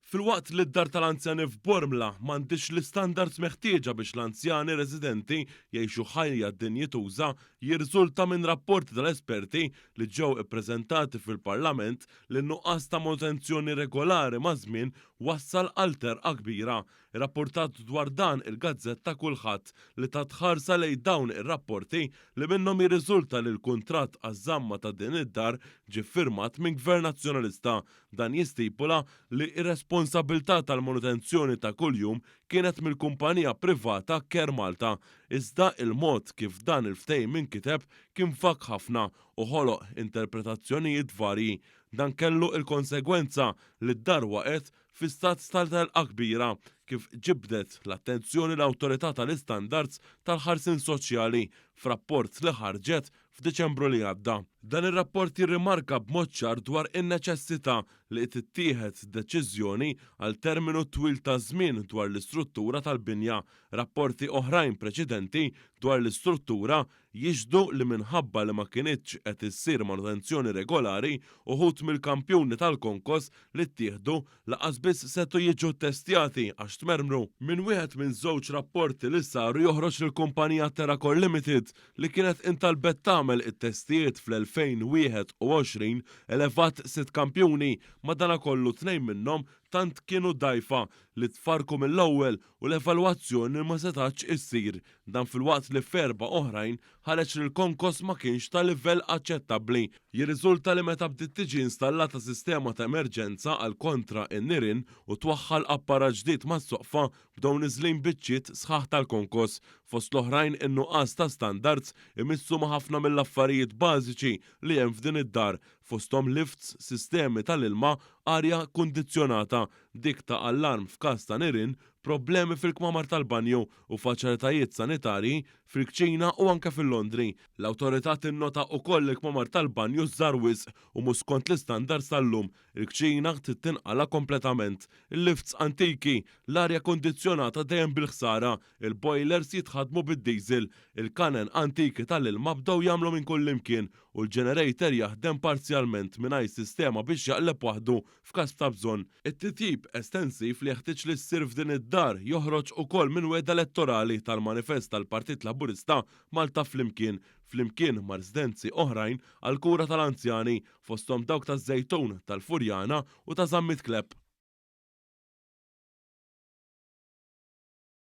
Filwaqt li d-dar tal-anzjani f'Bormla m'għandhiex l-istandards meħtieġa biex l-anzjani residenti jgħixu ħajja dinjituża, jirriżulta minn rapporti tal-esperti li ġew ippreżentati fil-Parlament li n-nuqqas ta' manutenzjoni regolari maż-żmien wassal għal terqa kbira. Irrappurtat dwar dan il-gazzetta Kulħadd li tat ħarsa lejn dawn ir-rapporti li minnhom jirriżulta li l-kuntratt għaż-żamma ta' din id-dar ġie ffirmat minn Gvern Nazzjonalista. Dan jistipula li r-responsabbiltà tal-manutenzjoni ta' kuljum kienet mill-kumpanija privata Care Malta. Iżda il-mod kif dan il-ftehim inkiteb kien vag ħafna u ħoloq interpretazzjonijiet varji. Dan kellu l-konsegwenza li d-dar waqgħet fi stat ta' telqa kbira, kif ġibdet l-attenzjoni l-Awtorità tal-Istandards tal-Ħarsien Soċjali f'rapport li ħarġet f'Diċembru li għadda. Dan ir-rapport jirrimarka b'mod ċar dwar in-neċessità li tittieħed deċiżjoni għal terminu twil ta' żmien dwar l-istruttura tal-binja. Rapporti oħrajn preċedenti dwar l-istruttura jixhdu li minħabba li ma kinitx qed issir manutenzjoni regolari, uħud mill-kampjuni tal-konkos li ttieħdu laqas biss setgħu jiġu ttestjati għax tmermru. Minn wieħed minn żewġ rapporti li saru joħroġ li l-kumpanija Terracor Limited, li kienet intalbet tagħmel it-testijiet fl-2021, elevat sitt kampjuni, madanakollu tnejn minnhom tant kienu dgħajfa li tfarrku mill-ewwel u l-evalwazzjoni ma setgħetx issir. Dan filwaqt li f'erba' oħrajn ħareġ li l-konkos ma kienx ta' livell aċċettabbli. Jirriżulta li meta bdiet tiġi installata sistema ta' emerġenza għal kontra n-nirien u twaħħal apparat ġdid mas-soqfa bdew niżlin biċċiet sħaħ tal-konkos. Fost l-oħrajn in-nuqqas ta' standards imissu ma' ħafna mill-affarijiet bażiċi li hemm f'din id-dar fosthom lifts, sistemi tal-ilma, arja kundizzjonata, dik ta' allarm f'każ ta' nirien, problemi fil-kmamar tal-banju u faċilitajiet sanitarji fil-kċina u anke fil-laundry. L-Awtorità tinnota ukoll li l-kmamar tal-banju żgħar wisq u mhux skont l-istandards tal-lum. Il-kċina trid tinqala' kompletament. Il-lifts antiki, l-arja kundizzjonata dejjem bil-ħsara, il-boilers jitħaddmu bid-diesel, il-kanen antiki tal-ilma bdew jagħmlu minn kullimkien u l-generator jaħdem parzjalment mingħajr sistema biex jaqleb waħdu f'każ ta' bżonn. It-titjib estensiv li jeħtieġ li ssir f'din id-dar joħroġ ukoll minn wegħda elettorali tal-manifest tal-Partit Laburista Malta Flimkien, flimkien ma' residenzi oħrajn għall-kura tal-anzjani, fosthom dawk taż-Żejtun, tal-Furjana u ta' Zammit Klepp.